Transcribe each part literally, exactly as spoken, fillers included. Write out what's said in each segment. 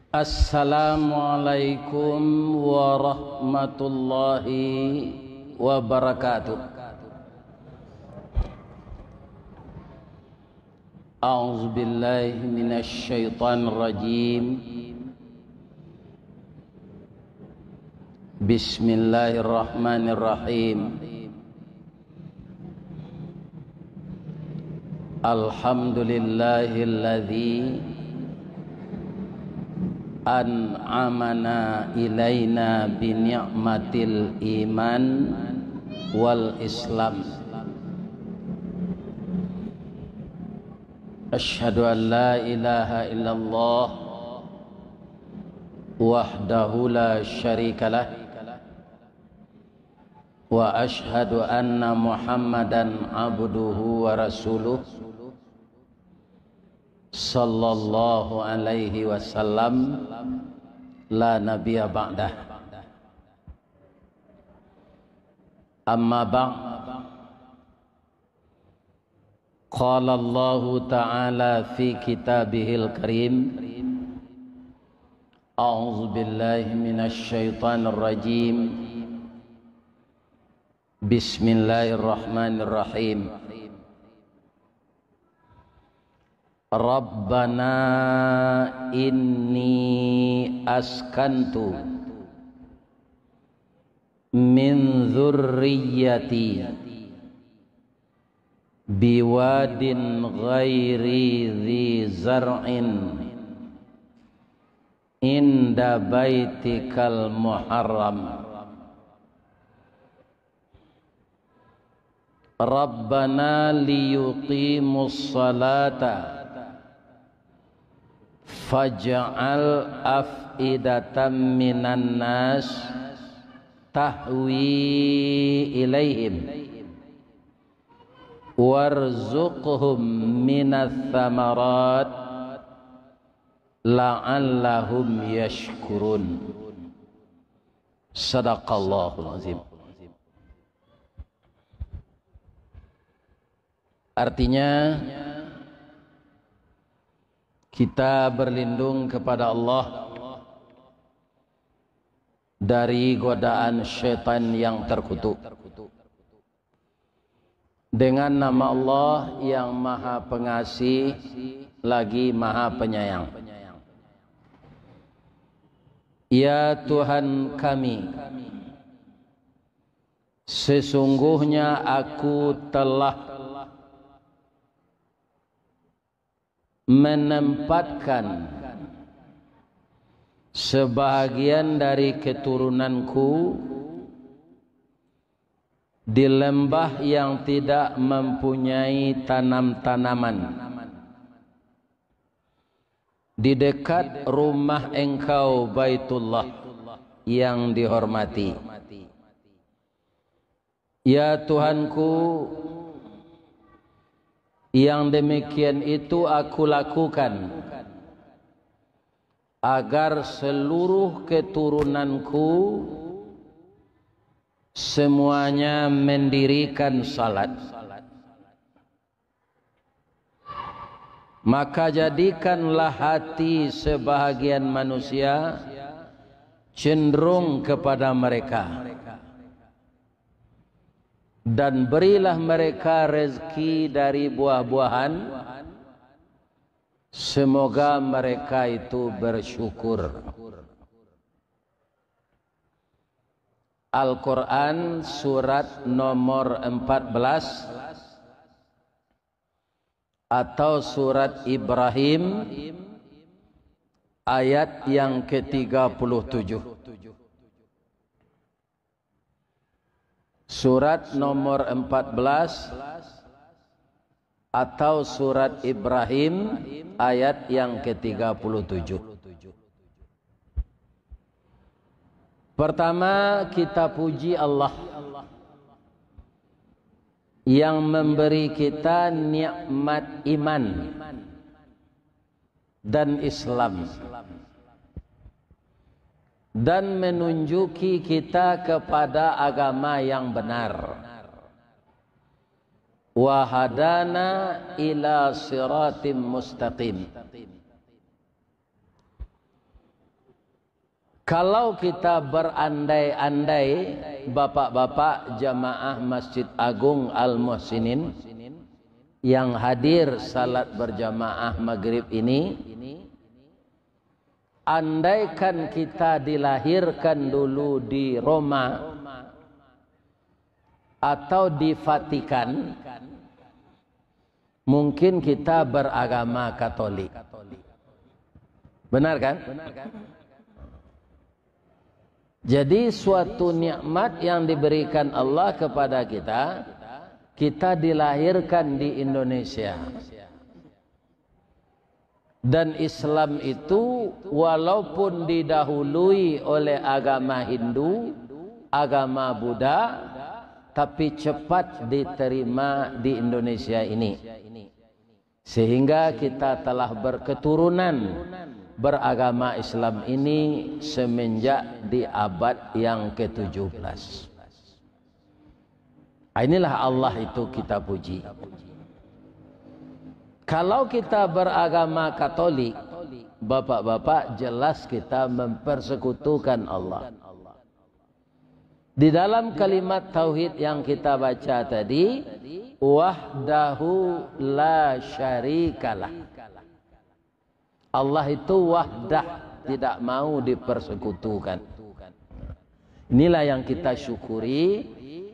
Assalamualaikum warahmatullahi wabarakatuh. A'udzubillahi minasyaitonirrajim. Bismillahirrahmanirrahim. Alhamdulillahilladzi an'amana ilaina bi ni'matil iman wal islam. Asyhadu an la ilaha illallah wahdahu la syarikalah. Wa asyhadu anna Muhammadan abduhu wa rasuluh, sallallahu alaihi wasallam, la nabiyya ba'dah. Amma ba'd. Qala Allahu ta'ala fi kitabihil karim, a'udzu billahi minasy syaithanir rajim. Bismillahirrahmanirrahim. Rabbana inni askantu min dzurriyyati biwadin ghairi dzi zar'in inda baitikal muharram. Rabbana liyuqimus salata faj'al af'idatan minan nas tahwi ilaihim warzuqhum minas samarat la'allahum yashkurun. Sadaqallahul azim. Artinya, kita berlindung kepada Allah dari godaan syaitan yang terkutuk. Dengan nama Allah yang Maha Pengasih, lagi Maha Penyayang. Ya Tuhan kami, sesungguhnya aku telah menempatkan sebahagian dari keturunanku di lembah yang tidak mempunyai tanam-tanaman, di dekat rumah Engkau, Baitullah, yang dihormati. Ya Tuhanku, yang demikian itu aku lakukan, agar seluruh keturunanku semuanya mendirikan salat. Maka jadikanlah hati sebahagian manusia cenderung kepada mereka, dan berilah mereka rezeki dari buah-buahan, semoga mereka itu bersyukur. Al-Quran surat nomor empat belas atau surat Ibrahim ayat yang ketiga puluh tujuh. Surat nomor empat belas atau surat Ibrahim ayat yang ketiga puluh tujuh. Pertama, kita puji Allah yang memberi kita nikmat iman dan Islam, dan menunjuki kita kepada agama yang benar. Wa hadana ila siratim mustaqim. Kalau kita berandai-andai, bapak-bapak jamaah Masjid Agung Al-Muhsinin yang hadir salat berjamaah maghrib ini, andaikan kita dilahirkan dulu di Roma atau di Vatikan, mungkin kita beragama Katolik. Benar kan? Jadi, suatu nikmat yang diberikan Allah kepada kita, kita dilahirkan di Indonesia. Dan Islam itu, walaupun didahului oleh agama Hindu, agama Buddha, tapi cepat diterima di Indonesia ini. Sehingga kita telah berketurunan beragama Islam ini semenjak di abad yang ketujuh belas. Inilah Allah itu kita puji. Kalau kita beragama Katolik, bapak-bapak, jelas kita mempersekutukan Allah. Di dalam kalimat tauhid yang kita baca tadi, "Wahdahu la syarikalah." Allah itu wahdah, tidak mau dipersekutukan. Inilah yang kita syukuri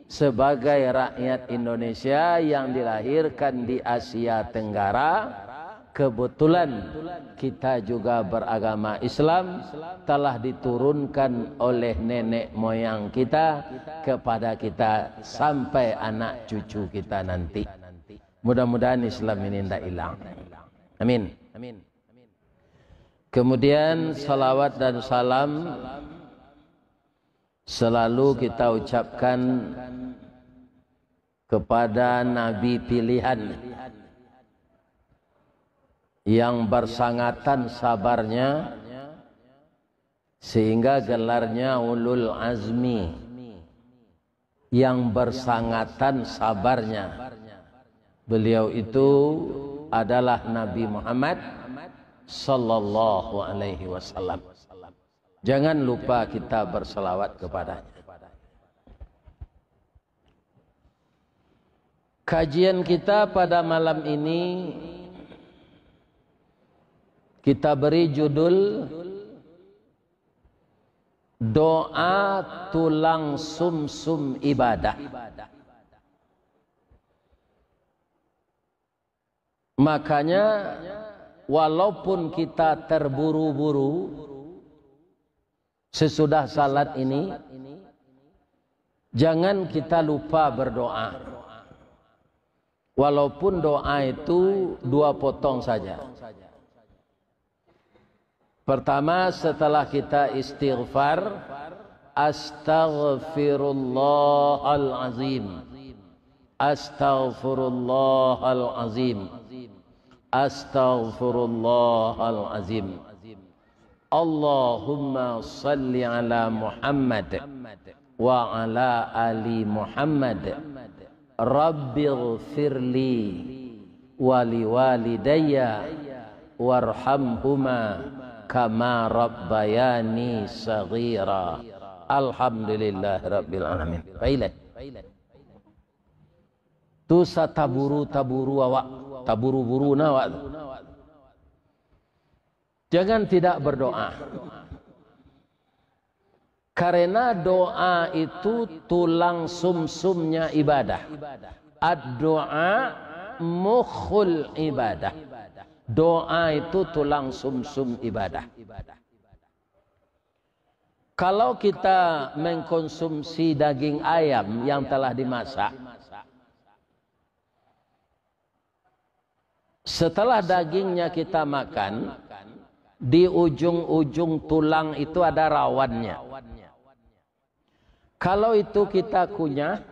sebagai rakyat Indonesia yang dilahirkan di Asia Tenggara. Kebetulan kita juga beragama Islam, telah diturunkan oleh nenek moyang kita kepada kita sampai anak cucu kita nanti. Mudah-mudahan Islam ini ndak hilang. Amin. Kemudian, salawat dan salam selalu kita ucapkan kepada Nabi pilihan yang bersangatan sabarnya, sehingga gelarnya Ulul Azmi, yang bersangatan sabarnya. Beliau itu adalah Nabi Muhammad sallallahu alaihi wasallam. Jangan lupa kita berselawat kepadanya. Kajian kita pada malam ini kita beri judul Doa Tulang Sumsum Ibadah. Makanya, walaupun kita terburu-buru sesudah salat ini, jangan kita lupa berdoa. Walaupun doa itu dua potong saja. Pertama, setelah kita istighfar, "Astaghfirullahal'azim. Astaghfirullahal'azim. Astaghfirullahal'azim. Allahumma salli ala Muhammad wa ala ali Muhammad. Rabbighfirli wa liwalidayya warhamhuma kama rabbayani saghira." Alhamdulillahirabbil alamin. Baiklah. Tu sataburu-taburu awak, taburu-buru na awak tu. Jangan tidak berdoa. Karena doa itu tulang sumsumnya ibadah. Ad-doa mukhul ibadah. Doa itu tulang sumsum ibadah. Kalau kita mengkonsumsi daging ayam yang telah dimasak, setelah dagingnya kita makan, di ujung-ujung tulang itu ada rawannya. Kalau itu kita kunyah,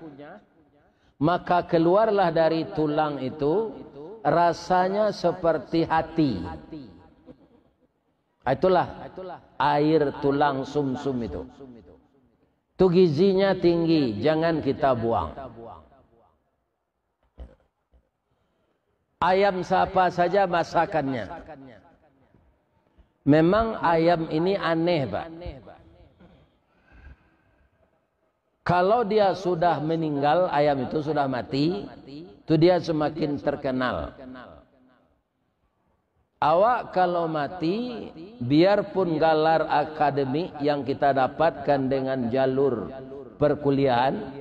maka keluarlah dari tulang itu rasanya seperti hati. Itulah air tulang sumsum itu. Itu gizinya tinggi, jangan kita buang. Ayam siapa saja masakannya. Memang ayam ini aneh, Pak. Kalau dia sudah meninggal, ayam itu sudah mati, itu dia semakin terkenal. Awak kalau mati, biarpun galar akademik yang kita dapatkan dengan jalur perkuliahan,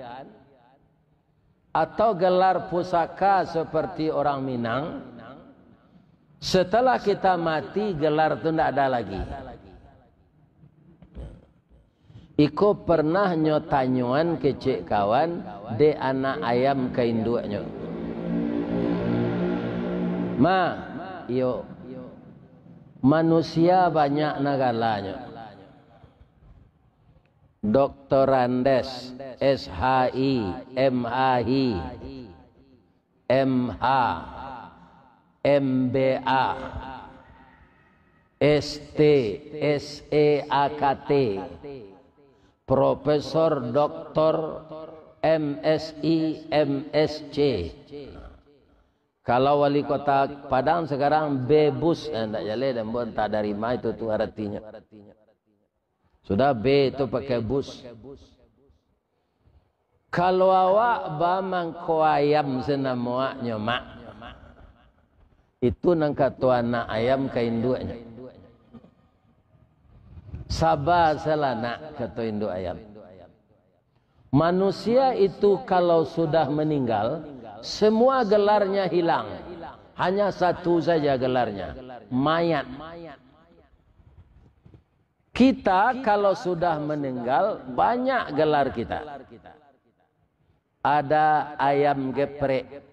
atau gelar pusaka seperti orang Minang, setelah kita mati, gelar tu ndak ada lagi. Iko pernah nyo tanyoan kecek kawan, dek anak ayam ka induaknyo. Ma, iyo, manusia banyak na galanyo. Doktorandes, S H I, M H I, M H, M B A, S T, S E A K T, Profesor, Doktor, M S I, M S C. Kalau wali kota Padang sekarang bebus, eh, ndak jaleh dan bon, entah dari ma itu tu aratinyo. Sudah B itu pakai bus. Kalau awak ba mangko ayam sanamoaknyo, Mak, itu nan kato anak ayam ka induaknyo. Saba salah, Nak, kato induak ayam. Manusia itu kalau sudah meninggal, semua gelarnya hilang. Hanya satu saja gelarnya, mayat. Kita kalau sudah meninggal, banyak gelar kita. Ada ayam geprek,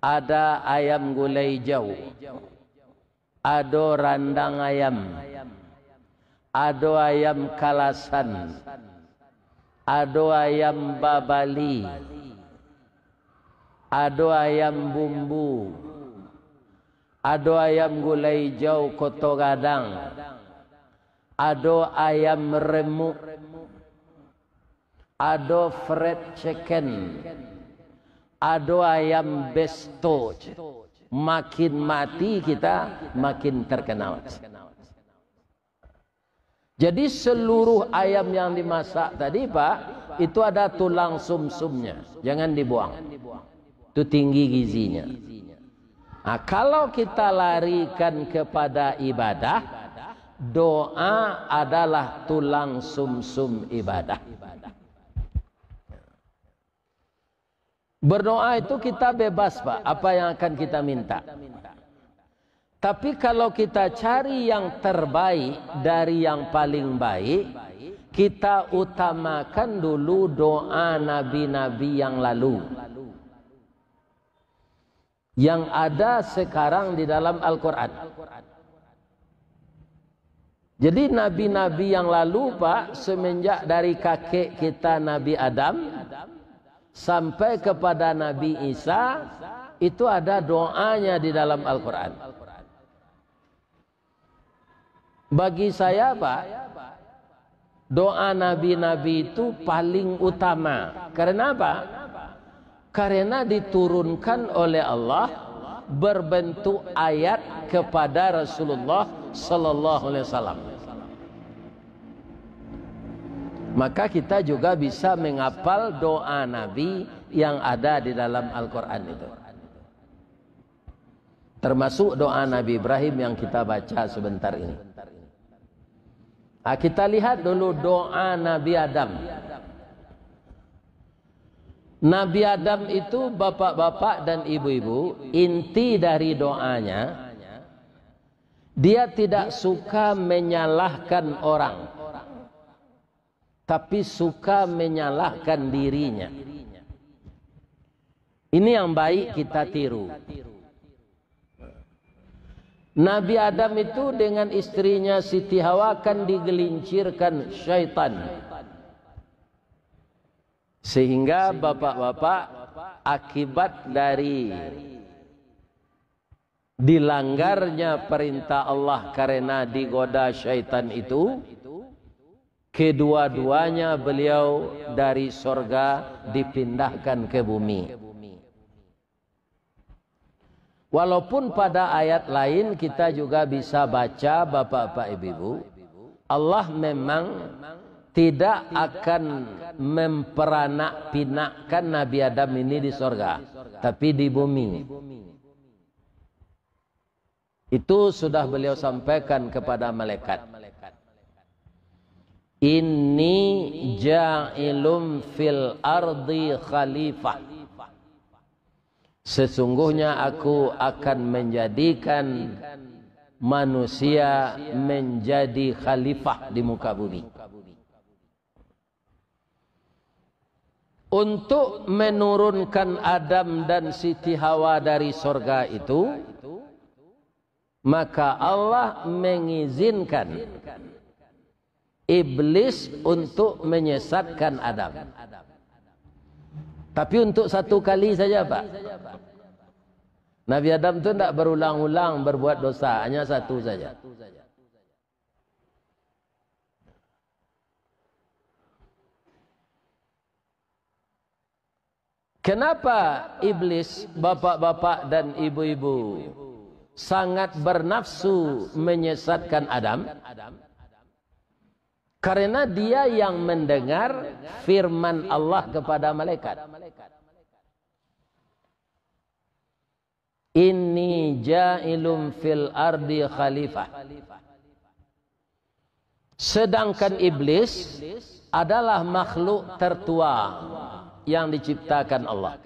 ada ayam gulai ijau, ado randang ayam, ado ayam kalasan, ado ayam babali, ado ayam bumbu, ado ayam gulai ijau Koto Gadang, ado ayam remuk, ado fried chicken, ado ayam besto. Makin mati kita, makin terkenal. Jadi, seluruh ayam yang dimasak tadi, Pak, itu ada tulang sumsumnya. Jangan dibuang. Itu tinggi gizinya. Nah, kalau kita larikan kepada ibadah, doa adalah tulang sumsum ibadah. Berdoa itu kita bebas, Pak, apa yang akan kita minta. Tapi kalau kita cari yang terbaik dari yang paling baik, kita utamakan dulu doa nabi-nabi yang lalu, yang ada sekarang di dalam Al-Quran. Jadi, nabi-nabi yang lalu, Pak, semenjak dari kakek kita Nabi Adam sampai kepada Nabi Isa, itu ada doanya di dalam Al-Quran. Bagi saya, Pak, doa nabi-nabi itu paling utama. Karena apa? Karena diturunkan oleh Allah berbentuk ayat kepada Rasulullah sallallahu alaihi wasallam. Maka kita juga bisa menghafal doa Nabi yang ada di dalam Al-Quran itu. Termasuk doa Nabi Ibrahim yang kita baca sebentar ini. Ah, kita lihat dulu doa Nabi Adam. Nabi Adam itu, bapak-bapak dan ibu-ibu, inti dari doanya, dia tidak suka menyalahkan orang, tapi suka menyalahkan dirinya. Ini yang baik kita tiru. Nabi Adam itu dengan istrinya Siti Hawa kan digelincirkan syaitan. Sehingga, bapak-bapak, akibat dari dilanggarnya perintah Allah karena digoda syaitan itu, kedua-duanya beliau dari sorga dipindahkan ke bumi. Walaupun pada ayat lain kita juga bisa baca, bapak-bapak, ibu-ibu, Allah memang tidak akan memperanak-pinakkan Nabi Adam ini di sorga, tapi di bumi. Itu sudah beliau sampaikan kepada malaikat. "Inni ja'ilun fil ardi khalifah." Sesungguhnya aku akan menjadikan manusia menjadi khalifah di muka bumi. Untuk menurunkan Adam dan Siti Hawa dari sorga itu, maka Allah mengizinkan iblis untuk menyesatkan Adam. Tapi untuk satu kali saja, Pak. Nabi Adam tu ndak berulang-ulang berbuat dosa, hanya satu saja. Kenapa iblis, bapak-bapak dan ibu-ibu, sangat bernafsu menyesatkan Adam? Karena dia yang mendengar firman Allah kepada malaikat. "Inni ja'ilun fil ardi khalifah." Sedangkan iblis adalah makhluk tertua yang diciptakan Allah.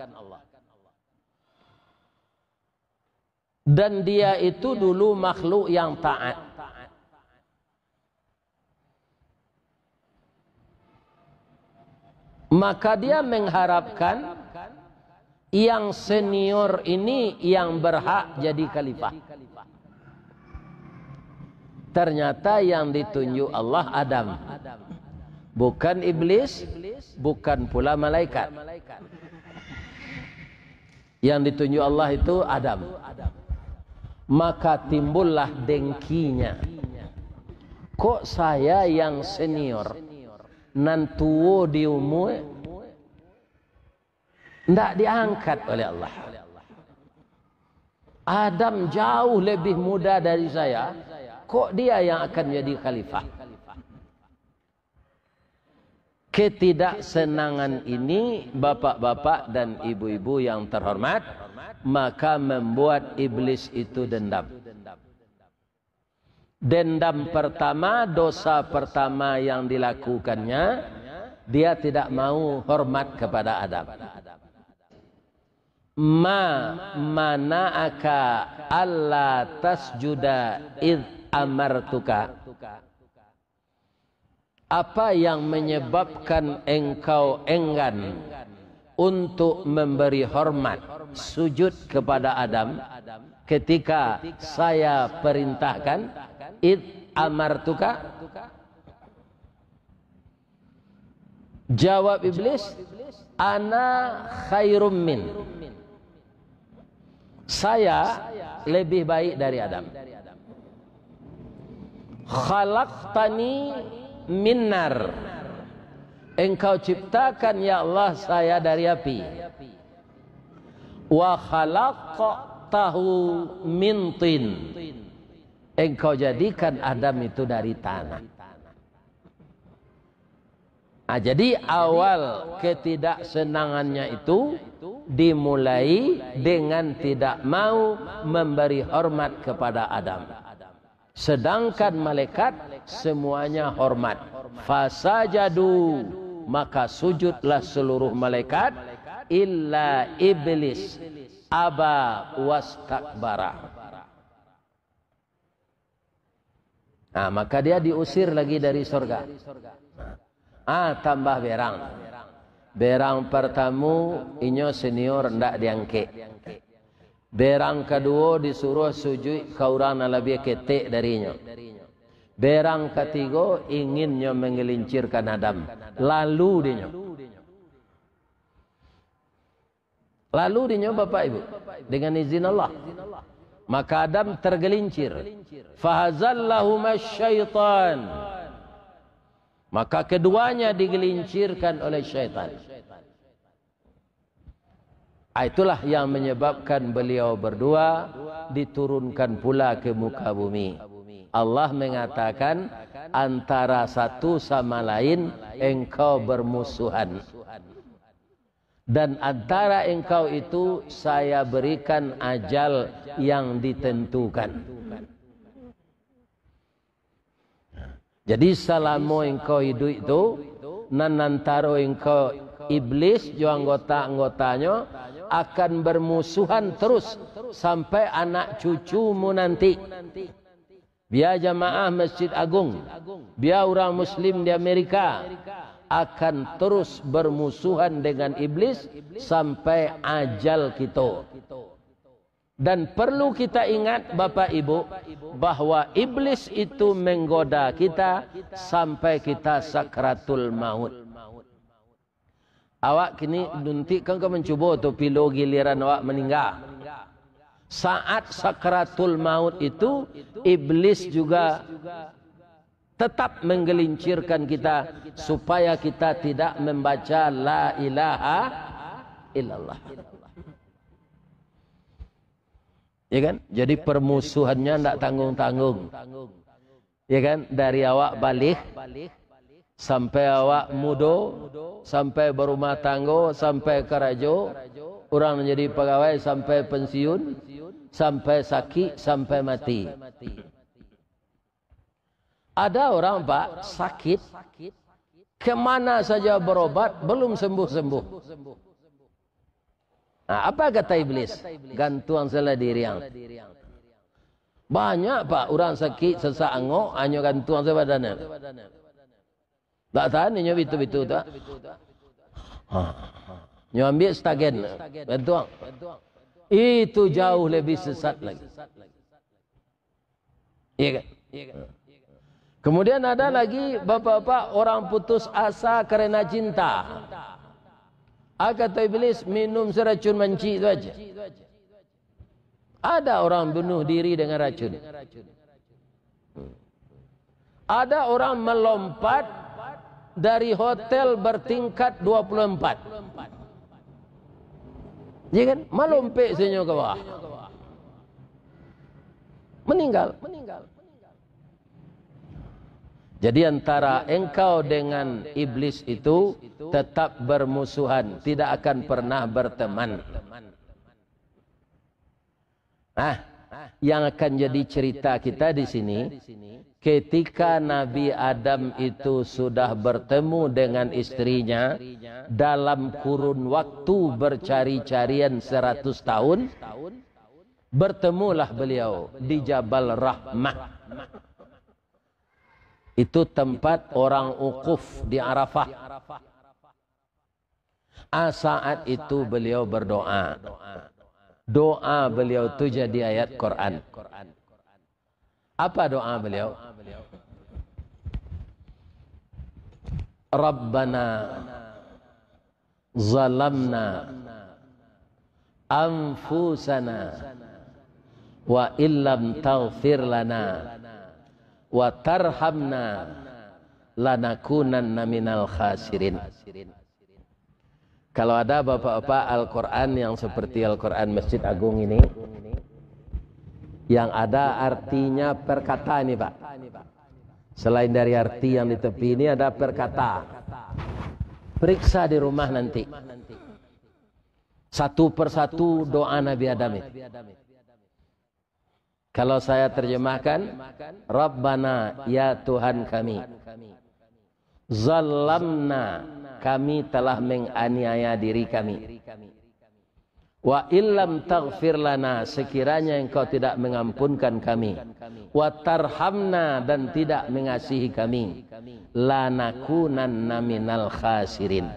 Dan dia itu dulu makhluk yang taat. Maka dia mengharapkan yang senior ini yang berhak jadi khalifah. Ternyata yang ditunjuk Allah Adam, bukan iblis, bukan pula malaikat. Yang ditunjuk Allah itu Adam. Maka timbullah dengkinya. Kok saya yang senior, nan tuo di umur, ndak diangkat oleh Allah? Adam jauh lebih muda dari saya, kok dia yang akan jadi khalifah? Ketidaksenangan ini, bapak-bapak dan ibu-ibu yang terhormat, maka membuat iblis itu dendam. Dendam pertama, dosa pertama yang dilakukannya, dia tidak mau hormat kepada Adam. "Ma mana'aka alla tasjuda idh amartuka?" Apa yang menyebabkan engkau enggan untuk memberi hormat, sujud kepada Adam, ketika saya perintahkan, "Id amartuka"? Jawab iblis, "Ana khairum min." Saya lebih baik dari Adam. "Khalaqtani min nar." Engkau ciptakan, ya Allah, saya dari api. "Wa khalaqtahu min tin." Engkau jadikan Adam itu dari tanah. Ah, jadi awal ketidaksenangannya itu dimulai dengan tidak mau memberi hormat kepada Adam. Sedangkan malaikat semuanya hormat. "Fasajadu," maka sujudlah seluruh malaikat, "illa iblis aba wastakbara." Nah, maka dia diusir lagi dari sorga. Ah, tambah berang. Berang pertamo, inyo senior, ndak diangkek. Berang kaduo, disuruah sujuik ka urang nan labiah ketek dari inyo. Berang katigo, inginnyo menggelincirkan Adam. Lalu dinyo. Lalu dinyo, Bapak Ibu, dengan izin Allah, maka Adam tergelincir. "Fahazallahuma syaitan." Maka keduanya digelincirkan oleh syaitan. Ah, itulah yang menyebabkan beliau berdua diturunkan pula ke muka bumi. Allah mengatakan, antara satu sama lain engkau bermusuhan. Dan antara engkau itu saya berikan ajal yang ditentukan. Jadi, salamo engkau iduik tu, nan antaro engkau, iblis jo anggota-anggotanyo, akan bermusuhan terus sampai anak cucumu nanti. Bia jamaah Masjid Agung, bia urang Muslim di Amerika, akan terus bermusuhan dengan iblis sampai ajal kito. Dan perlu kita ingat, Bapak Ibu, bahwa iblis itu menggoda kita sampai kita sakratul maut. Awak kini duntik kan ka mancubo tu pilo giliran awak maningga. Saat sakratul maut itu, iblis juga tetap menggelincirkan kita supaya kita tidak membaca la ilaha illallah. Ya kan? Jadi permusuhannya ndak tanggung-tanggung. Ya kan? Dari awak balih sampai awak mudo, sampai berumah tanggo, sampai karajo, urang jadi pagawai sampai pensiun, sampai sakik, sampai mati. Ada orang, Pak, sakit, kemana saja berobat, belum sembuh-sembuh. Nah, apa kata iblis? Gantuang salah diri ang. Banyak, Pak, urang sakik, sesak angok, hanyo gantuang saja badannya. Tak tahan inyo bitu-bitu tu. Ha. Nyo ambiak stagen, gantuang. Itu jauh lebih sesat lagi. Iya kan? Kemudian ada lagi bapak-bapak orang putus asa karena cinta. Ah, kata iblis, minum si racun mancik tu aja. Ada orang bunuh diri dengan racun. Ada orang melompat dari hotel bertingkat dua puluh empat. Ya kan? Malompek sajo ka bawah. Meninggal. Jadi antara engkau dengan iblis itu tetap bermusuhan, tidak akan pernah berteman. Nah, yang akan jadi cerita kita di sini, ketika Nabi Adam itu sudah bertemu dengan istrinya dalam kurun waktu bercari-carian seratus tahun, bertemulah beliau di Jabal Rahmah. Itu tempat orang wukuf di Arafah. Ah, saat itu beliau berdoa. Doa beliau tu jadi ayat Quran. Apa doa beliau? Rabbana zalamna anfusana wa illam taghfir lana wa tarhamna lanakunanna minal khasirin. Kalau ada bapak-bapak Al-Quran yang seperti Al-Quran Masjid Agung ini, yang ada artinya per kata ini, Pak. Selain dari arti yang di tepi ini, ada per kata. Periksa di rumah nanti. Satu persatu doa Nabi Adam itu. Kalau saya terjemahkan, Rabbana, ya Tuhan kami, zalamna, kami telah menganiaya diri kami. Wa illam taghfir lana, sekiranya Engkau tidak mengampunkan kami. Wa tarhamna, dan tidak mengasihi kami. Lanakunanna minal khasirin.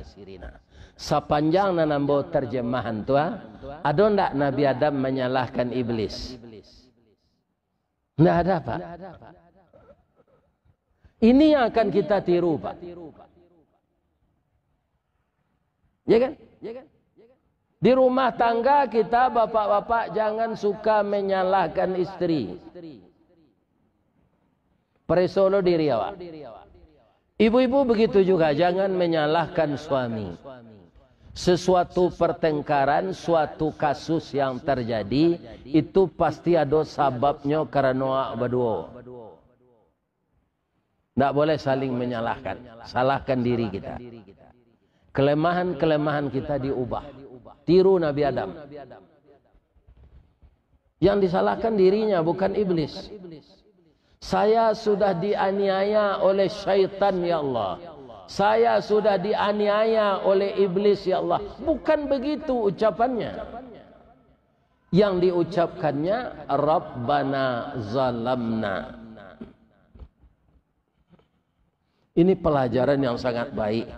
Sapanjang nan ambo terjemahan tu, ah, ado ndak Nabi Adam menyalahkan iblis? Ndak ada, Pak. Ini yang akan kita tiru, Pak. Ya kan? Di rumah tangga kita, bapak-bapak, jangan suka menyalahkan istri. Pareso lo diri awak. Ibu-ibu begitu juga, jangan menyalahkan suami. Sesuatu pertengkaran, suatu kasus yang terjadi, itu pasti ado sababnyo karano awak baduo. Ndak boleh saling menyalahkan. Salahkan diri kita. Kelemahan-kelemahan kita diubah. Tiru Nabi Adam. Yang disalahkan dirinya, bukan iblis. "Saya sudah dianiaya oleh syaitan, ya Allah. Saya sudah dianiaya oleh iblis, ya Allah." Bukan begitu ucapannya. Yang diucapkannya, "Rabbana zalamna." Ini pelajaran yang sangat baik.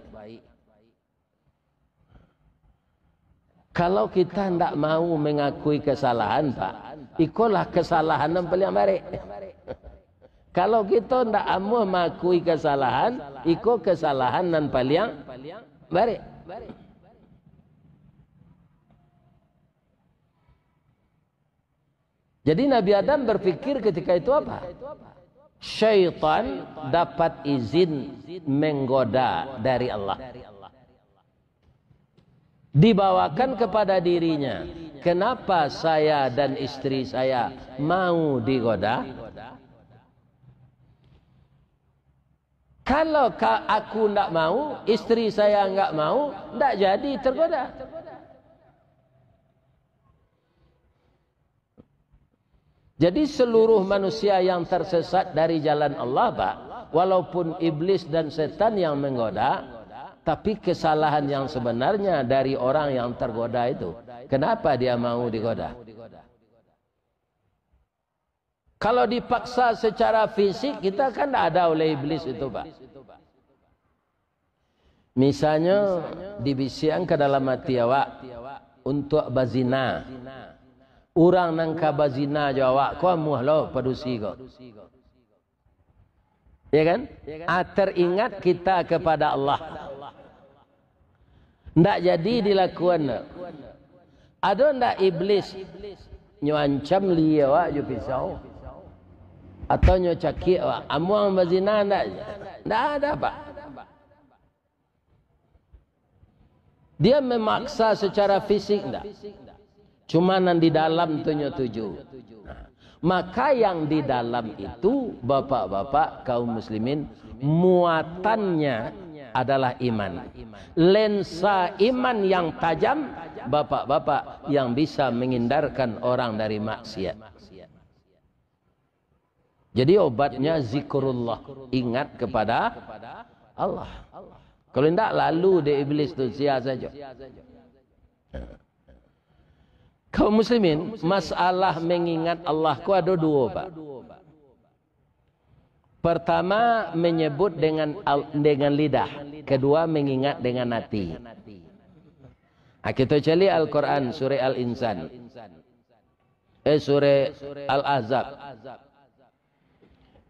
Kalau kita ndak mau mengakui kesalahan, Pak, ikolah kesalahan nan paliang barek. Kalau kita ndak amuah mengakui kesalahan, iko kesalahan nan paliang barek. Jadi Nabi Adam berpikir ketika itu apa? Syaitan dapat izin menggoda dari Allah. Dibawakan kepada dirinya, "Kenapa saya dan istri saya mau digoda? Kalau ka-, aku ndak mau, istri saya nggak mau, ndak jadi tergoda." Jadi, seluruh manusia yang tersesat dari jalan Allah, Pak, walaupun iblis dan setan yang menggoda, tapi kesalahan yang sebenarnya dari orang yang tergoda itu. Kenapa dia mau digoda? Kalau dipaksa secara fisik, kita kan ndak ada oleh iblis itu, Pak. Misalnyo, dibisiakan ka dalam ati awak, "Untuak bazina." Urang nan ka bazina jo awak ko amuah lo padusi ko. Ya kan? Ah, teringat kita kepada Allah. Ndak jadi dilakuan tu. Ado ndak iblis nyo ancam lihia awak jo pisau? Atau nyo cakiak awak? Amuah bazina ndak? Ndak ada, Pak. Dia memaksa secara fisik ndak? Cuma nan di dalam tu nyo tuju. Nah, maka yang di dalam itu, bapak-bapak, kaum muslimin, muatannya adalah iman. Lensa iman yang tajam, bapak-bapak, yang bisa menghindarkan orang dari maksiat. Jadi obatnya zikrullah, ingat kepada Allah. Kalau indak, lalu dek iblis tu sia sajo. Kaum muslimin, masalah mengingat Allah ko ado duo, Pak. Pertama, menyebut dengan al-, dengan lidah. Kedua, mengingat dengan hati. Ah, kita cari Al-Quran, surah Al-Insan. Eh, surah Al-Ahzab.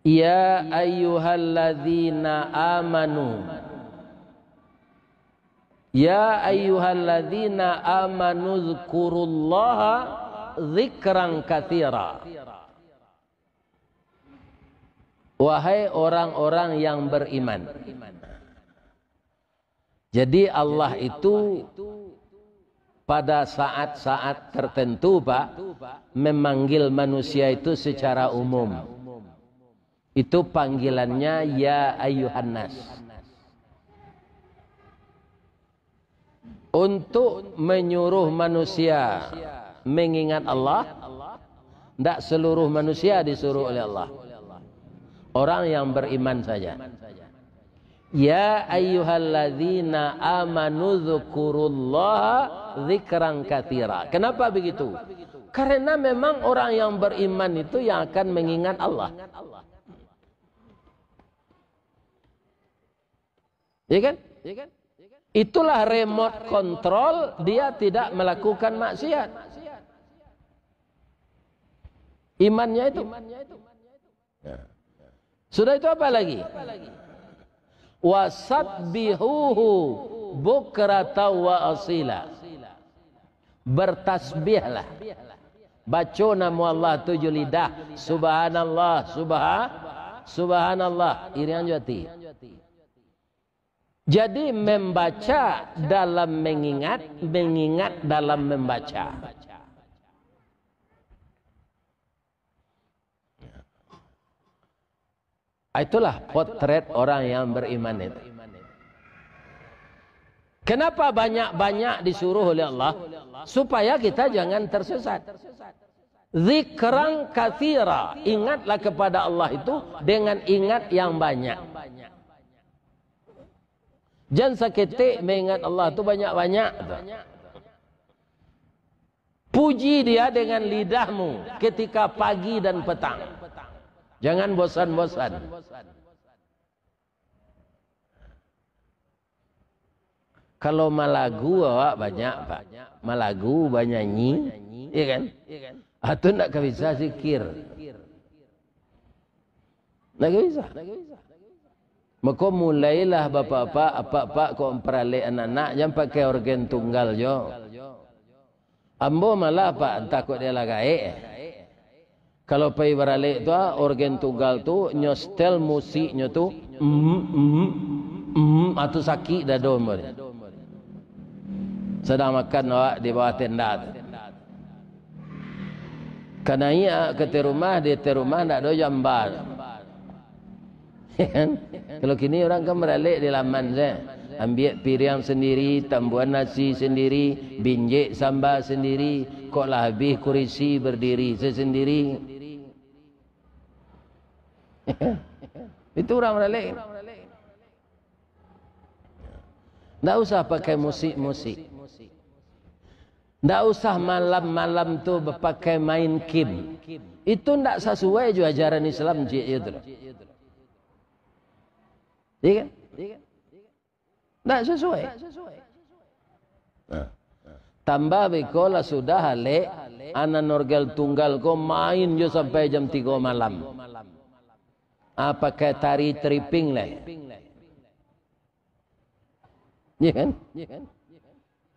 "Ya ayyuhalladzina amanu." "Ya ayyuhalladzina amanu dzkurullaha dzikran katsira." Wahai orang-orang yang beriman. Jadi Allah itu pada saat-saat tertentu, Pak, memanggil manusia itu secara umum. Itu panggilannya, "Ya ayyuhan nas." Untuk menyuruh manusia mengingat Allah, ndak seluruh manusia disuruh oleh Allah. Orang yang beriman saja. "Ya ayyuhalladzina amanu dzkurullaha dzikran katsira." Kenapa begitu? Karena memang orang yang beriman itu yang akan mengingat Allah. Ya kan? Itulah remote control dia tidak melakukan maksiat. Imannya itu. Ya. Sudah itu apa lagi? "Wasabbihuhu bukratan wa asila." Bertasbihlah. Baco namo Allah tu jo lidah. Subhanallah, subha-, subhanallah. Iriang jo ati. Jadi, membaca dalam mengingat, mengingat dalam membaca. Itulah potret orang yang beriman itu. Kenapa banyak-banyak disuruh oleh Allah? Supaya kita jangan tersesat. Zikran katsira, ingatlah kepada Allah itu dengan ingat yang banyak. Jan saketek mengingat Allah tu banyak-banyak tu. Puji Dia dengan lidahmu ketika pagi dan petang. Jangan bosan-bosan. Kalau malagu awak banyak, Pak. Malagu, banyanyi, ya kan? Ah, tu ndak ka bisa zikir. Ndak ka bisa. Mako, mulailah bapak-bapak, apak-apak, kok mamparalek anak-anak, jan pakai orgen tunggal jo. Ambo malah, Pak, antah kok dia lah gaek. Kalau pai baralek tu, ah, orgen tunggal tu, nyo setel musiknyo tu, mm, mm, mm, ah, tu sakik dado ambo ni. Sadang makan awak di bawah tenda tu. Ka naiak ka ateh rumah, di ateh rumah ndak ado jamba. Kan? Kalau kini urang kan baralek di laman sajo. Ambiak piriang sandiri, tambuan nasi sandiri, binjek samba sandiri, kok lah abih kurisi bardiri sasandiri. Itu urang baralek. Ndak usah pakai musik-musik. Ndak usah malam-malam tu bapakai main kim. Itu ndak sasuai jo ajaran Islam, cik, itu. Iya kan? Ndak sasuai. Nah. Tambah beko lah sudah alek, anak orgen tunggal ko main jo sampai jam tigo malam. Ah, pakai tari tripping lai. Ya kan?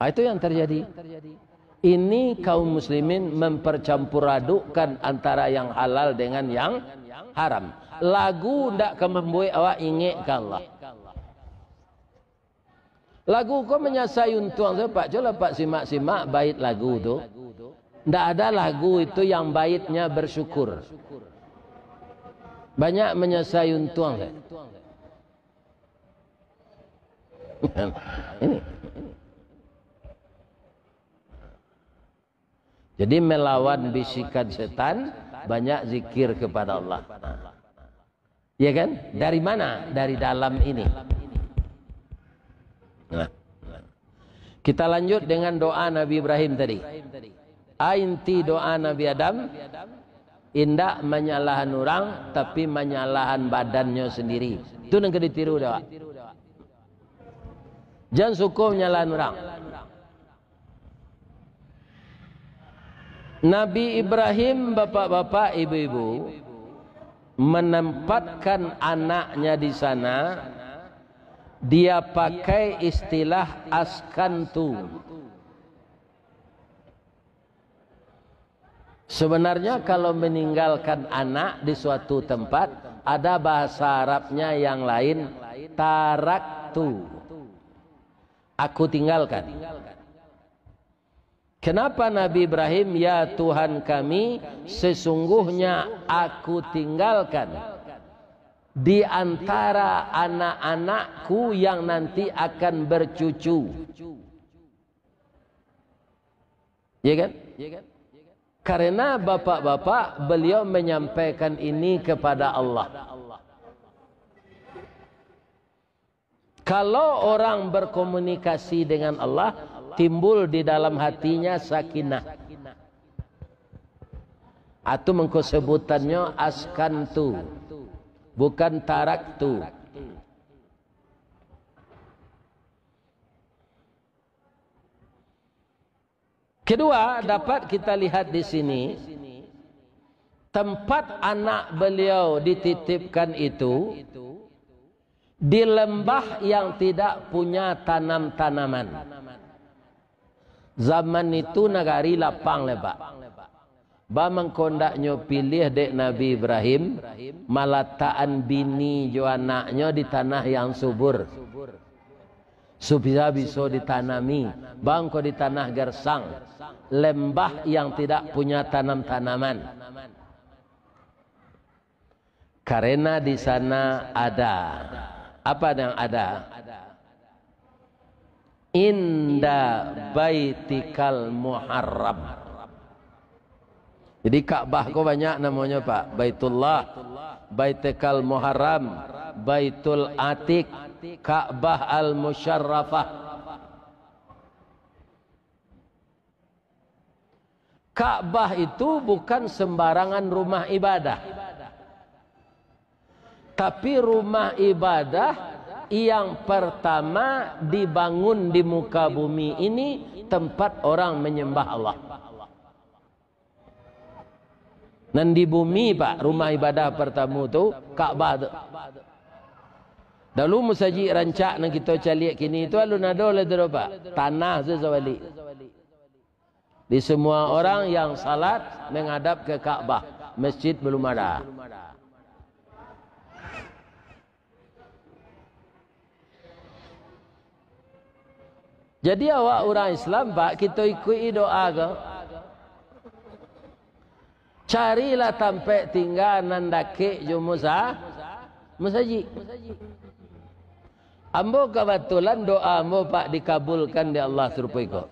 Ah, itu yang terjadi. Ini kaum muslimin mempercampur adukkan antara yang halal dengan yang haram. Lagu ndak ka mambuek awak ingek ka Allah. Lagu ko manyasai untuang sajo, Pak. Cubolah Pak simak-simak bait lagu tu. Ndak ada lagu itu yang baitnya bersyukur. Banyak manyasai untuang sajo. Ini. Jadi, melawan bisikan setan, banyak zikir kepada Allah. Ya kan? Dari mana? Dari dalam ini. Nah. Kita lanjut dengan doa Nabi Ibrahim tadi. A, inti doa Nabi Adam, indak manyalahan urang, tapi manyalahan badannyo sandiri. Tu nan ka ditiru dek awak. Jan suko manyalahan urang. Nabi Ibrahim, bapak-bapak, ibu-ibu, menempatkan anaknya di sana, dia pakai istilah askantu. Sebenarnya, kalau meninggalkan anak di suatu tempat, ada bahasa Arabnya yang lain, taraktu. Aku tinggalkan. Kenapa Nabi Ibrahim, "Ya Tuhan kami, sesungguhnya aku tinggalkan di antara anak-anakku yang nanti akan bercucu." Ya kan? Karena bapak-bapak beliau menyampaikan ini kepada Allah. Kalau orang berkomunikasi dengan Allah, timbul di dalam hatinya sakinah. Atu mangko sebutannyo askantu, bukan taraktu. Kedua, dapat kita lihat di sini, tempat anak beliau dititipkan itu di lembah yang tidak punya tanam-tanaman. Zaman itu nagari lapang lai, Pak. Ba mangko ndaknyo piliah dek Nabi Ibrahim, malatakan bini jo anaknyo di tanah yang subur. Subiso-biso ditanami, bangko di tanah gersang, lembah yang tidak punya tanam-tanaman. Karena di sana ada. Apa yang ada? Inda baitikal muharram. Jadi Ka'bah ko banyak namonyo, Pak. Baitullah, Baitikal Muharram, Baitul Atiq, Ka'bah Al-Musyarrafah. Ka'bah itu bukan sembarangan rumah ibadah, tapi rumah ibadah yang pertama dibangun di muka bumi ini, tempat orang menyembah Allah. Nan di bumi, Pak, rumah ibadah pertama tu, Ka'bah tu. Dulu musajik rancak nan kito caliak kini tu alun ado lai tu, Pak. Tanah tu sabalik. Di semua orang yang salat menghadap ke Ka'bah, masjid belum ada. Jadi awak urang Islam, Pak, kito ikuik doa ko. Carilah tampek tingga nan dakek jo musa-, musajik. Ambo kabatulan doa ambo, Pak, dikabulkan dek Allah sarupo iko.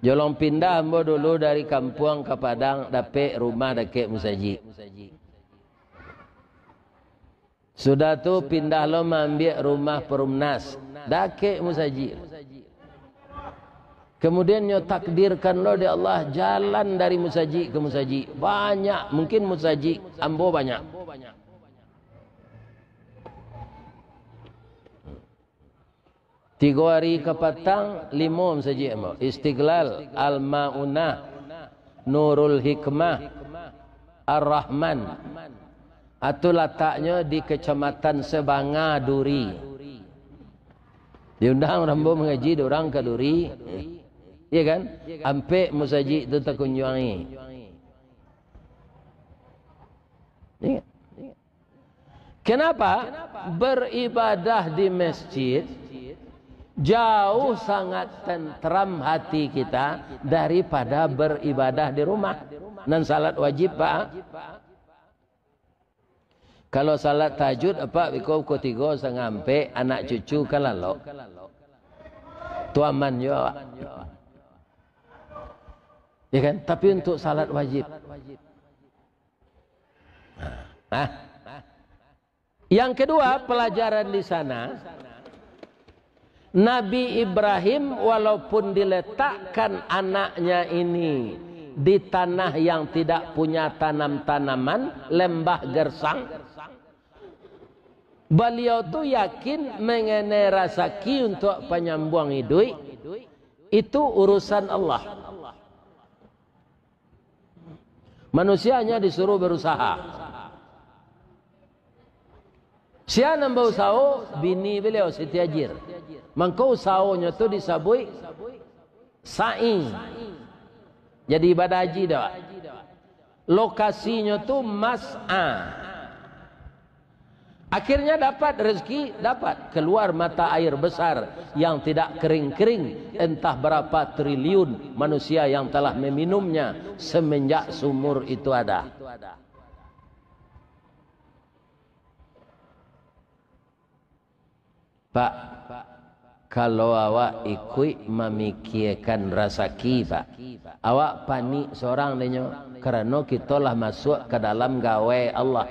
Jolong pindah ambo dulu dari kampuang ka Padang, dapek rumah dakek musajik. Sudah tu pindah lo maambiak rumah Perumnas, dakek musajik. Kemudian nyo takdirkan lo dek Allah jalan dari musajik ke musajik. Banyak, mungkin musajik ambo banyak. Tigo hari ka patang, limo masajik ambo. Istiqlal, Al-Maunah, Nurul Hikmah, Ar-Rahman. Atu lataknyo di Kecamatan Sebanga, Duri. Diundang ambo mangaji dek urang ka Duri. Iya kan? Ampek masajik tu takunjuangi. Iya. Kenapa? Beribadah di masjid jauh sangat tentram hati kita daripada beribadah di rumah. Nan salat wajib, Pak. Kalau salat tahajud, Pak, biko pukul tigo, satangah ampek, anak cucu kan lalok. Tu aman juo, Pak. Ya kan? Tapi untuk salat wajib. Nah, yang kedua, pelajaran di sana, Nabi Ibrahim walaupun diletakkan anaknya ini di tanah yang tidak punya tanam-tanaman, lembah gersang, baliau tu yakin mengenai rasaki untuk panyambuang iduik, itu urusan Allah. Manusia hanya disuruh berusaha. Sia nan bausaho, bini baliau Siti Hajir. Mangko usahonyo tu disabuik sa'i. Jadi ibadah haji dah. Lokasinyo tu Mas'a. Akhirnya dapat rezeki, dapat keluar mata air besar yang tidak kering-kering, entah berapa triliun manusia yang telah meminumnya semenjak sumur itu ada. Pak, kalau awak ikuik mamikiakan rasaki, Pak, awak panik sorang denyo, karano kito lah masuak ka dalam gawai Allah.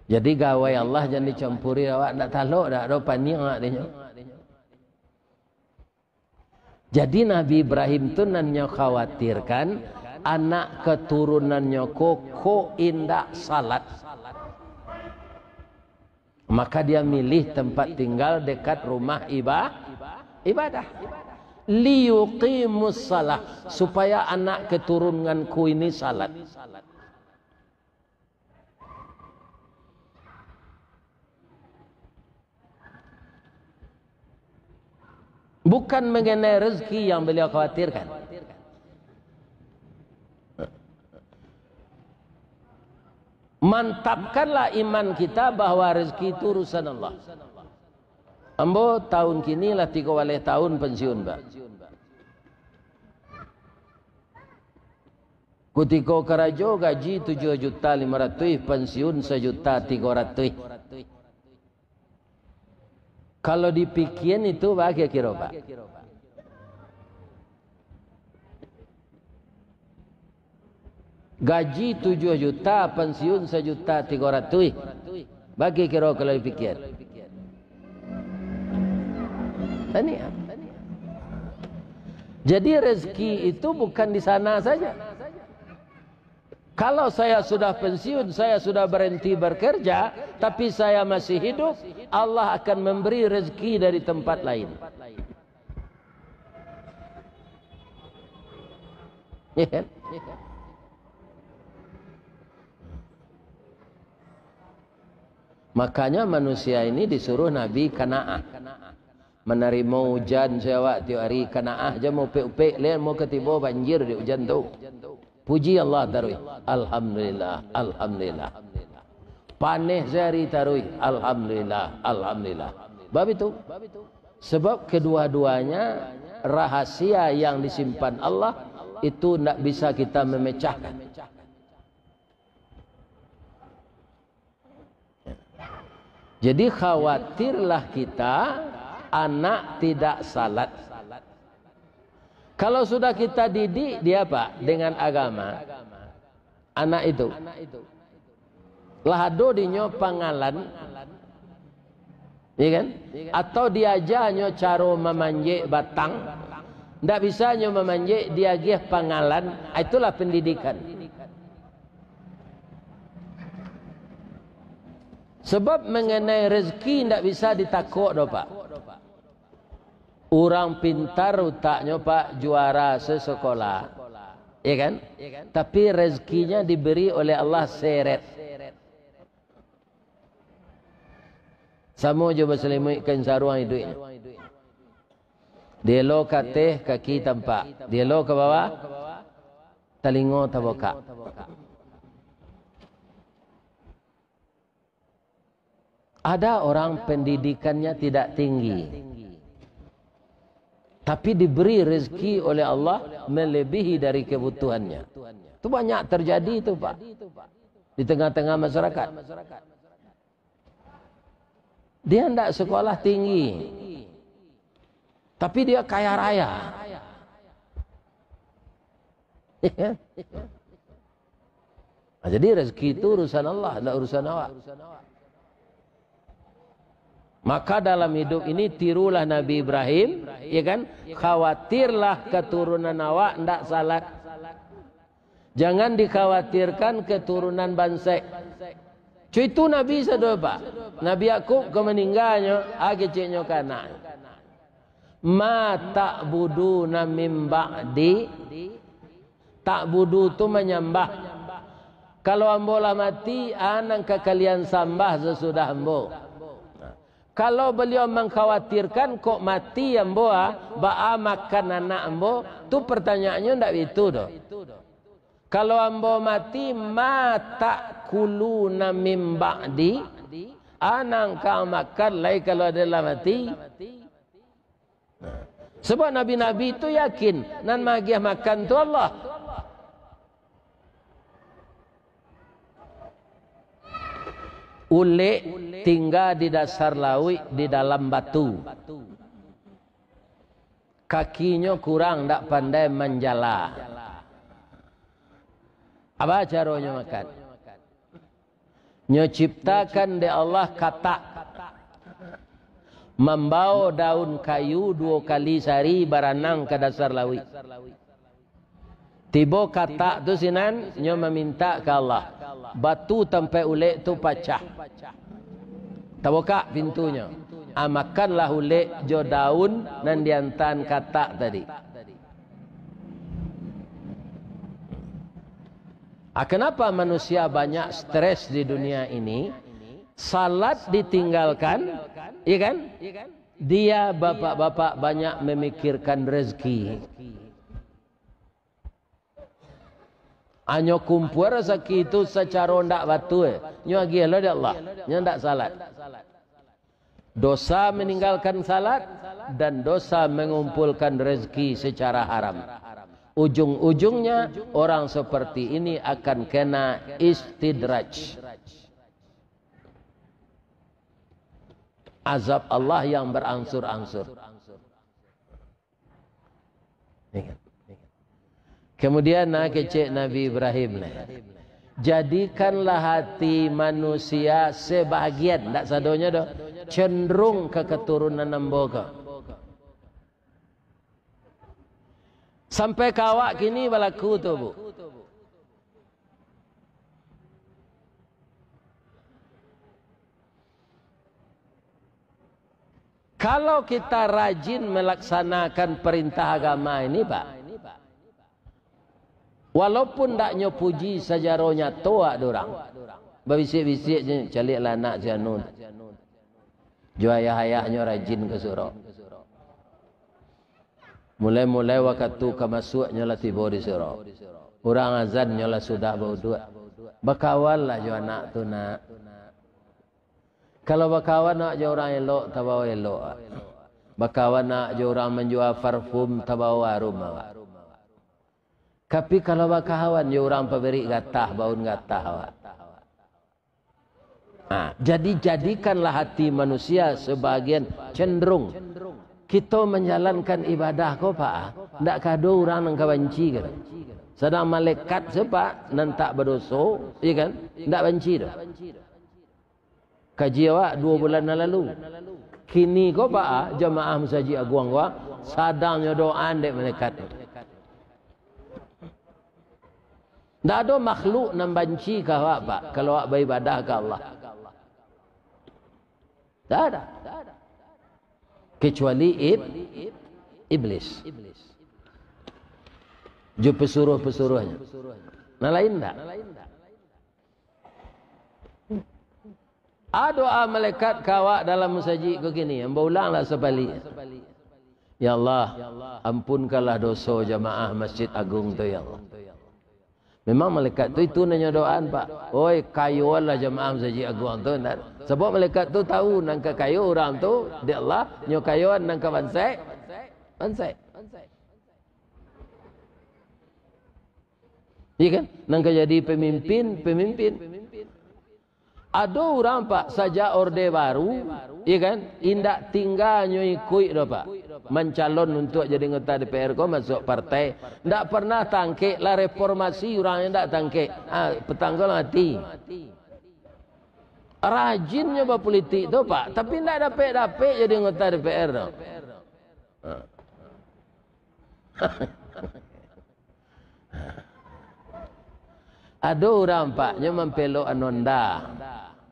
Jadi gawai Allah jan dicampuri awak, ndak talok, ndak ado paniang awak dinyo. Jadi Nabi Ibrahim tu nan nyo khawatirkan, anak keturunannyo ko, ko indak salat. Maka dia milih tempat tinggal dekat rumah iba-, ibadah. Liyuqimus salah, supaya anak keturunanku ini salat. Bukan mengenai rezeki yang beliau khawatirkan. Mantapkanlah iman kita bahwa rezeki itu urusan Allah. Ambo tahun kini lah tigo baleh tahun pensiun, Pak. Kutiko karajo gaji tujuah juta limo ratuih, pansiun sajuta tigo ratuih. Kalau dipikian itu, ba, kiro-kiro, Pak? Gaji tujuah juta, pansiun sajuta tigo ratuih. Ba, kiro-kiro kalau dipikian. Taniang. Jadi, rezeki itu bukan di sana saja. Kalau saya sudah pensiun, saya sudah berhenti bekerja, tapi saya masih hidup, Allah akan memberi rezeki dari tempat lain. Ya kan? Makanya manusia ini disuruh Nabi qanaah. Manarimo ujan se awak tiok ari, qanaah jan maupek-upek, lai mau ka tibo banjir di ujan tu. Puji Allah taruih. Alhamdulillah, alhamdulillah. Paneh se ari taruih. Alhamdulillah, alhamdulillah. Bab itu. Sebab kedua-duanya rahasia yang disimpan Allah, itu ndak bisa kita memecahkan. Jadi, khawatirlah kita anak tidak salat. Kalau sudah kita didik dia, Pak, dengan agama, anak itu, lah ado dinyo pangalan, ya kan? Atau diajanyo caro mamanjek batang, ndak bisanyo mamanjek, diagiah pangalan, itulah pendidikan. Sebab mengenai rezeki ndak bisa ditakok doh, Pak. Urang pintar utaknyo, Pak, juara sesekolah. Ya kan? Tapi rezekinya diberi oleh Allah seret. Samo jo basalimuik kain saruang iduiknyo. Dielo ka ateh, kaki tampak. Dielo ka bawah, talingo tabukak. Ada orang pendidikannya tidak tinggi, tapi diberi rezeki oleh Allah melebihi dari kebutuhannya. Itu banyak terjadi itu, Pak, di tengah-tengah masyarakat. Dia ndak sekolah tinggi, tapi dia kaya raya. Nah, jadi rezeki itu urusan Allah, ndak urusan awak. Maka dalam hidup ini tirulah Nabi Ibrahim, ya kan? Khawatirlah keturunan awak ndak salat. Jangan dikhawatirkan keturunan bansek. Cuitu Nabi sado, Pak. Nabi Yakub ka maningganyo, ah, keceknyo ka anak. Ma ta'buduna min ba'di. Ta'budu tu manyambah. Kalau ambo lah mati, a nan ka kalian sambah sasudah ambo? Kalau baliau mangkhawatirkan kok mati ambo, ah, baa makan anak ambo, tu pertanyaannyo ndak itu doh. Kalau ambo mati, ma ta'kuluna min ba'di, a nan ka makan lai kalau ado lah mati? Nah, sebab nabi-nabi tu yakin, nan maagiah makan tu Allah. Ulek tingga di dasar lauik, di dalam batu. Kakinyo kurang, ndak pandai manjala. Apa caronyo makan? Nyo ciptakan dek Allah katak, mambao daun kayu duo kali sari baranang ka dasar lauik. Tibo katak tu sinan, nyo mamintak ka Allah, batu tampek ulek tu pacah, tabukak pintunyo, a, makanlah ulek jo daun nan diantaan katak tadi. A, kenapa manusia banyak stres di dunia ini? Salat ditinggalkan, iya kan? Dia, bapak-bapak, banyak memikirkan rezeki. Anyo kumpua rasaki tu sacaro ndak batua, nyo agiah lo dek Allah, nyo ndak salat. Dosa meninggalkan salat dan dosa mengumpulkan rezeki secara haram. Ujung-ujungnya, orang seperti ini akan kena istidraj. Azab Allah yang berangsur-angsur. Kemudian, nah, kecek Nabi Ibrahim, nah, "Jadikanlah hati manusia sebahagian," ndak sadonyo doh, "cenderung ka katurunan ambo ko." Sampai ka awak kini balaku tu, Bu. Kalau kita rajin melaksanakan perintah agama ini, Pak, walaupun ndak nyo puji, sajaro nyato ado urang babisiak-bisiak je, "Caliaklah anak si anu tu, jo ayah-ayahnyo rajin ka surau. Mulai-mulai wakatu ka masuak nyo lah tibo di surau. Urang azan nyo lah sudah bauduak. Bakawanlah jo anak tu, nak." Kalau bakawan awak jo urang elok, tabao elok awak. Bakawan awak jo urang manjua parfum, tabao arum awak. Tapi kalau bakawan jo urang paberik gatah, baun gatah awak. Nah, jadi jadikanlah hati manusia sebagian cenderung. Kito manjalankan ibadah ko, Pak, ah, ndak ka ado urang nan ka banci kan. Sadang malaikat se, Pak, nan tak badoso, iya kan, ndak banci doh. Kaji awak duo bulan nan lalu. Kini ko, Pak, ah, jamaah Masajik Aguang ko, ah, sadang nyo doaan dek malaikat. Ndak ado makhluk nan banci ka awak, Pak, kalau awak baibadah ka Allah. Ndak ada. Kecuali ib-, iblis. Jo pesuruh-pesuruhnyo. Nan lain ndak. Ado a malaikat ka awak dalam masajik ko kini, ambo ulanglah sabalik. Ya Allah, ampunkanlah doso jamaah Masjid Agung tu, ya Allah. Memang malaikat tu itu nan nyo doaan, Pak. Oi, kayoanlah jamaah Masajik Agung tu, ndak. Sabab malaikat tu tahu nan ka kayo urang tu, dek Allah, nyo kayoan nan ka bansaik, bansaik. Iya kan? Nan ka jadi pemimpin, pemimpin. Ado urang, Pak, sajak Orde Baru, iya kan, indak tingga nyo ikuik doh, Pak. Mancalon untuak jadi anggota D P R ko, masuak partai. Ndak pernah tangkek lah reformasi, urang ndak tangkek. Ah, petang ko lah mati. Rajin nyo bapolitik tu, Pak, tapi ndak dapek-dapek jadi anggota D P R tu. Ah. Ado urang, Pak, nyo mampelok Honda.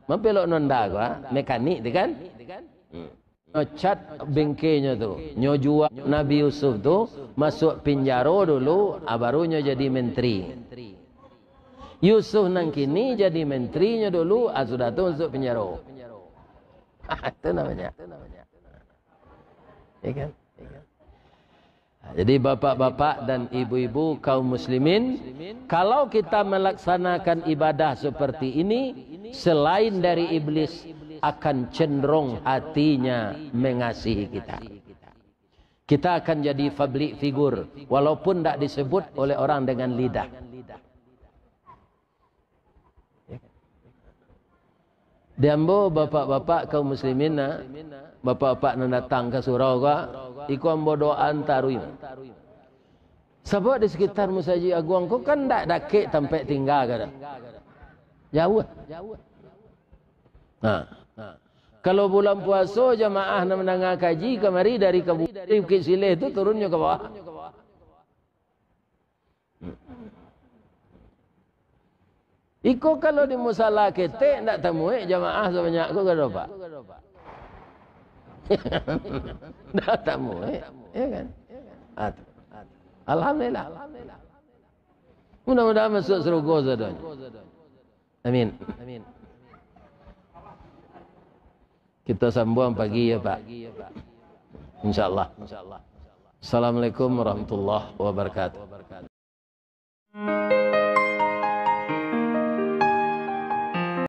Mampelok Honda ko, ah, mekanik tu kan? Hmm. Nyo cat bengkenyo tu. Nyo jua Nabi Yusuf tu masuak pinjaro dulu, ah, baru nyo jadi menteri. Yusuf nan kini jadi menteri nyo dulu, ah, sudah tu masuak pinjaro. Itu namanya. Ya kan? Jadi, bapak-bapak dan ibu-ibu kaum muslimin, kalau kita melaksanakan ibadah seperti ini, selain dari iblis, akan cenderung hatinya mengasihi kita. Kita akan jadi public figure, walaupun ndak disebut oleh orang dengan lidah. Di ambo, bapak-bapak kaum muslimin, nah, bapak-bapak nan datang ka surau ko, iko ambo doaan taruih. Sabab di sekitar Masajik Aguang ko kan ndak dakek tampek tingga ka, jauah. Nah, kalau bulan puaso, jamaah nan mandanga kaji kamari dari Kabu-, dari Bukik Sileh tu turunnyo ka bawah. Iko kalau di musala ketek, ndak tamuek jamaah sabanyak ko, ka do, Pak? Ndak tamuek, ya kan? Ah, tu. Alhamdulillah. Mudah-mudahan masuak sarugo sadonyo. Amin. Kita sambung pagi ya, Pak. InsyaAllah. Assalamualaikum warahmatullahi wabarakatuh.